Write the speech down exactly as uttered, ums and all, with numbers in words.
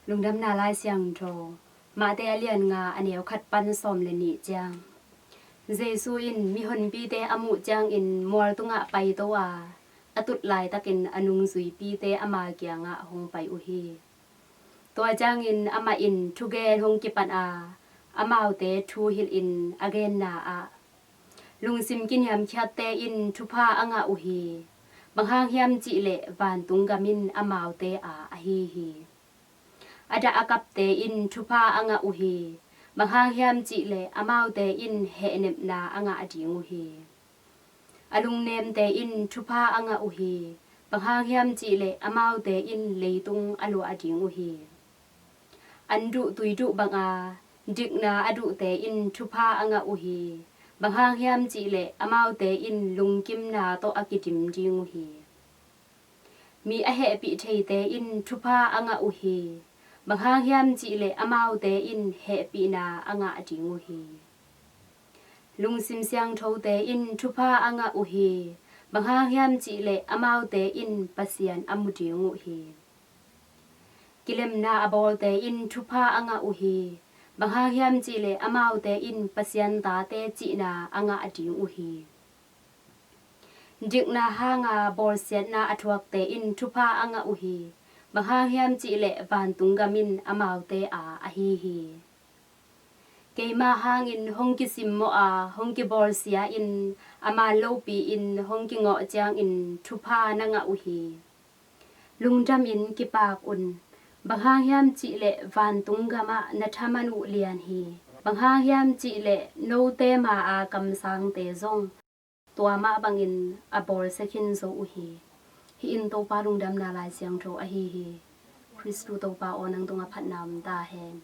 Lungdamna Lai Siangtho, Mate a lian nga, a neu khat pan sawm le nih ciang. Jesu in mihonpite a muh ciangin mual tungah paito a, a tut laitakin a nungzuipite ama kiangah hong pai uh hi. Tua ciangin amah in thugen hong kipan a, amaute thu hilhin a genna ah, lungsim kiniamkhiatte in thupha a ngah uh hi. Bang hang hiam cih leh vantung gam in amaute aa ahi hi. A dah a kapte in thupha a ngah uh hi. Bang hang hiam cih leh amaute in hehnepna a ngah ding uh hi. A lungnemte in thupha a ngah uh hi. Bang hang hiam cih leh amaute in leitung a luah ding uh hi. An duh tui duh banga dikna a duhte in thupha a ngah uh hi. Bang hang hiam cih leh amaute in lungkimna tawh a kidim ding uh hi. Mi a hehpih theite in thupha a ngah uh hi. Bang hang hiam cih leh amaute in hehpihna a ngah ding uh hi. Lungsim siangthote in thupha a ngah uh hi. Bang hang hiam cih leh amaute in Pasian a mu ding uh hi. Kilemna a bawlte in thupha a ngah uh hi. Bang hang hiam cih leh amaute in Pasian tate cihna a ngah ding uh hi. Dikna hanga bawlsiatna a thuakte in thupha a ngah uh hi. Bang hang hiam cih leh vantung gam in amaute aa ahi hi. Keima hangin hong kisimmawh a, hong kibawlsia in, a man lopi in hong kingawh ciangin thupha na ngah uh hi. Lungdamin kipak un. Bang hang hiam cih leh vantung gamah na thaman uh lian hi. Bang hang hiam cih leh note ma-a kamsangte zong tua mah bangin a bawlsia khin zo uh hi. Hih in Topa Lungdamna Lai Siangtho ahi hi. Khristu Topa aw, nang tungah phatna om ta hen.